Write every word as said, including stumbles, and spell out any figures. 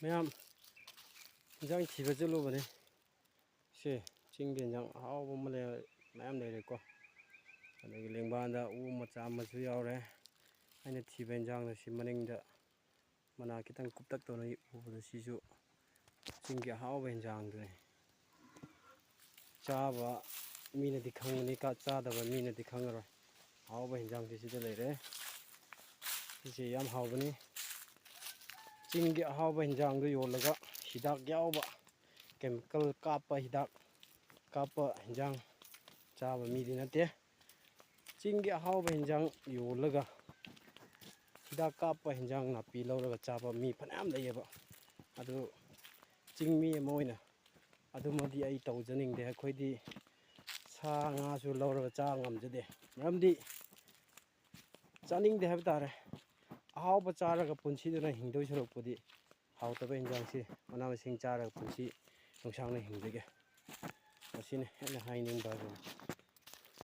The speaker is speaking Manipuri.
ꯃꯌꯥꯝ ꯏꯟꯖꯥꯡ ꯊꯤꯕ ꯆꯠꯂꯨꯕꯅꯦ꯫ ꯁꯦ, ꯆꯤꯡꯒꯤ ꯏꯟꯖꯥꯡ ꯑꯍꯥꯎꯕ ꯑꯃ ꯂꯩ, ꯃꯌꯥꯝ ꯂꯩꯔꯦꯀꯣ꯫ ꯑꯗꯒꯤ ꯂꯦꯡꯕꯥꯟꯗ ꯎ ꯃꯆꯥ ꯑꯃꯁꯨ ꯌꯥꯎꯔꯦ꯫ ꯑꯩꯅ ꯊꯤꯕ ꯏꯟꯖꯥꯡꯗꯣ ꯁꯤ ꯃꯅꯤꯡꯗ ꯃꯅꯥ ꯈꯤꯇꯪ ꯀꯨꯞꯇꯛ ꯇꯧꯅ ꯎꯕꯗꯣ, ꯁꯤꯁꯨ ꯆꯤꯡꯒꯤ ꯑꯍꯥꯎꯕ ꯏꯟꯖꯥꯡꯗꯨꯅꯤ꯫ ꯆꯥꯕ ꯃꯤꯅꯗꯤ ꯈꯪꯒꯅꯤ, ꯀ-, ꯆꯥꯗꯕ ꯃꯤꯅꯗꯤ ꯈꯪꯉꯔꯣꯏ꯫ ꯑꯍꯥꯎꯕ ꯏꯟꯖꯥꯡꯁꯤ ꯁꯤꯗ ꯂꯩꯔꯦ꯫ ꯁꯤꯁꯦ ꯌꯥꯝ ꯍꯥꯎꯕꯅꯤ꯫ ꯆꯤꯡꯒꯤ ꯑꯍꯥꯎꯕ ꯏꯟꯖꯥꯡꯗꯨ ꯌꯣꯜꯂꯒ ꯍꯤꯗꯥꯛ ꯌꯥꯎꯕ, ꯀꯦꯃꯤꯀꯦꯜ ꯀꯥꯞꯄ, ꯍꯤꯗꯥꯛ ꯀꯥꯞꯄ ꯏꯟꯖꯥꯡ ꯆꯥꯕ ꯃꯤꯗꯤ ꯅꯠꯇꯦ꯫ ꯆꯤꯡꯒꯤ ꯑꯍꯥꯎꯕ ꯏꯟꯖꯥꯡ ꯌꯣꯜꯂꯒ ꯍꯤꯗꯥꯛ ꯀꯥꯞꯄ ꯏꯟꯖꯥꯡ ꯅꯥꯄꯤ ꯂꯧꯔꯒ ꯆꯥꯕ ꯃꯤ ꯐꯅꯌꯥꯝ ꯂꯩꯌꯦꯕ꯫ ꯑꯗꯨ ꯆꯤꯡꯃꯤ ꯑꯃ ꯑꯣꯏꯅ ꯑꯗꯨꯃꯗꯤ ꯑꯩ ꯇꯧꯖꯅꯤꯡꯗꯦ꯫ ꯑꯩꯈꯣꯏꯗꯤ ꯁꯥ ꯉꯥꯁꯨ ꯂꯧꯔꯒ ꯆꯥ ꯉꯝꯖꯗꯦ꯫ ꯃꯔꯝꯗꯤ ꯆꯥꯅꯤꯡꯗꯦ ꯍꯥꯏꯕ ꯇꯥꯔꯦ꯫ ꯑꯍꯥꯎꯕ ꯆꯥꯔꯒ ꯄꯨꯟꯁꯤꯗꯨꯅ ꯍꯤꯡꯗꯣꯏ ꯁꯔꯨꯛꯄꯨꯗꯤ ꯍꯥꯎꯇꯕ ꯏꯟꯖꯥꯡꯁꯤ, ꯃꯅꯥ ꯃꯁꯤꯡ ꯆꯥꯔꯒ ꯄꯨꯟꯁꯤ ꯅꯨꯡꯁꯥꯡꯅ ꯍꯤꯡꯖꯒꯦ꯫ ꯃꯁꯤꯅꯤ ꯑꯩꯅ ꯍꯥꯏꯅꯤꯡꯕ ꯍꯥꯏꯕꯕꯨ꯫